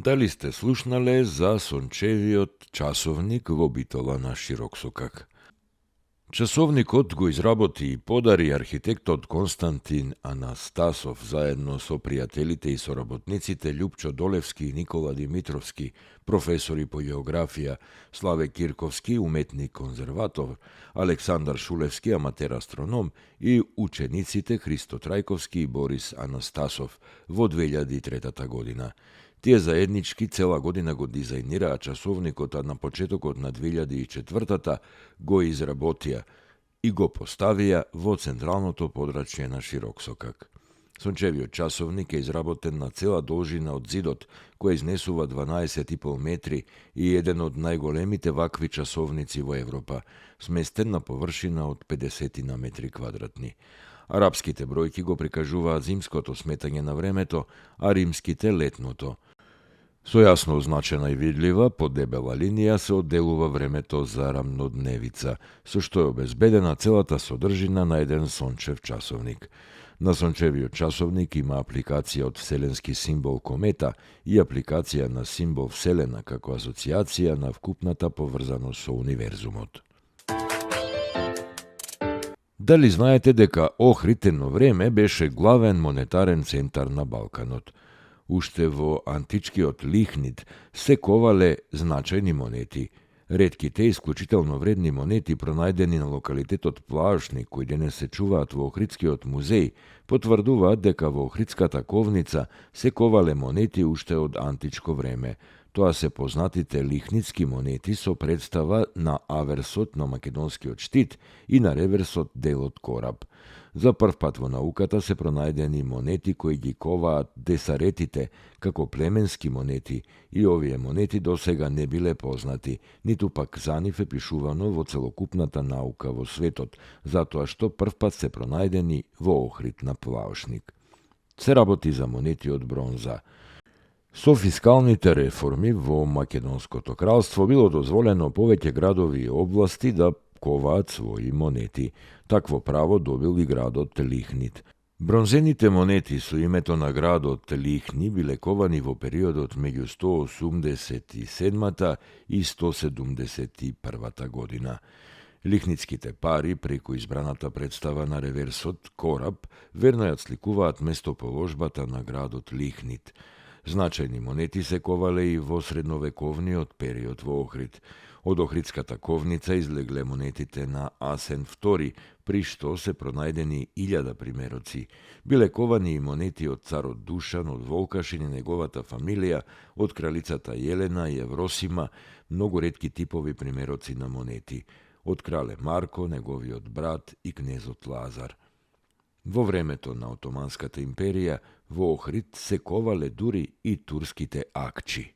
Дали сте слушнале за сончевиот часовник во битола на Широксокак? Часовникот го изработи и подари архитектот Константин Анастасов заедно со пријателите и соработниците Љупчо Долевски и Никола Димитровски, професори по географија, Славе Кирковски, уметник конзерватор, Александар Шулевски, аматер астроном и учениците Христо Трајковски и Борис Анастасов во 2003 година. Тие заеднички цела година го дизајнираа часовникот, а на почетокот на 2004 го изработија и го поставија во централното подрачје на Широксокак. Сончевиот часовник е изработен на цела должина од зидот, која изнесува 12,5 метри и еден од најголемите вакви часовници во Европа, сместен на површина од 50 на метри квадратни. Арапските бројки го прикажуваат зимското сметање на времето, а римските летното. Со јасно означена и видлива, подебела линија се одделува времето за рамнодневица, со што е обезбедена целата содржина на еден сончев часовник. На сончевиот часовник има апликација од вселенски символ комета и апликација на символ Вселена како асоциација на вкупната поврзаност со универзумот. Дали знаете дека Охрид едно време беше главен монетарен центар на Балканот? Уште во античкиот Лихнид се ковале значајни монети. Ретките исклучително вредни монети пронајдени на локалитетот Плавшник, кои денес се чуваат во Охридскиот музеј, потврдуваат дека во Охридската ковница се ковале монети уште од античко време. Тоа се познатите лихнидски монети со представа на аверсот на македонскиот штит и на реверсот делот кораб. За прв пат во науката се пронајдени монети кои ги коваат десаретите како племенски монети и овие монети досега не биле познати, ниту пак за нив е пишувано во целокупната наука во светот, затоа што прв пат се пронајдени во Охрид на Плавшник. Се работи за монети од бронза. Со фискалните реформи во Македонското кралство било дозволено повеќе градови и области да коваат своји монети. Такво право добил и градот Лихнид. Бронзените монети со името на градот Лихни биле ковани во периодот меѓу 187 и 171 година. Лихнидските пари преку избраната представа на реверсот кораб верно ја сликуваат местоположбата на градот Лихнид. Значајни монети се ковале и во средновековниот период во Охрид. Од Охридската ковница излегле монетите на Асен II, при што се пронајдени 1000 примероци. Биле ковани и монети од царот Душан, од Волкашин и неговата фамилија, од кралицата Јелена и Евросима, многу ретки типови примероци на монети, од крале Марко, неговиот брат и кнезот Лазар. Во времето на Отоманската империја во Охрид се ковале дури и турските акчи.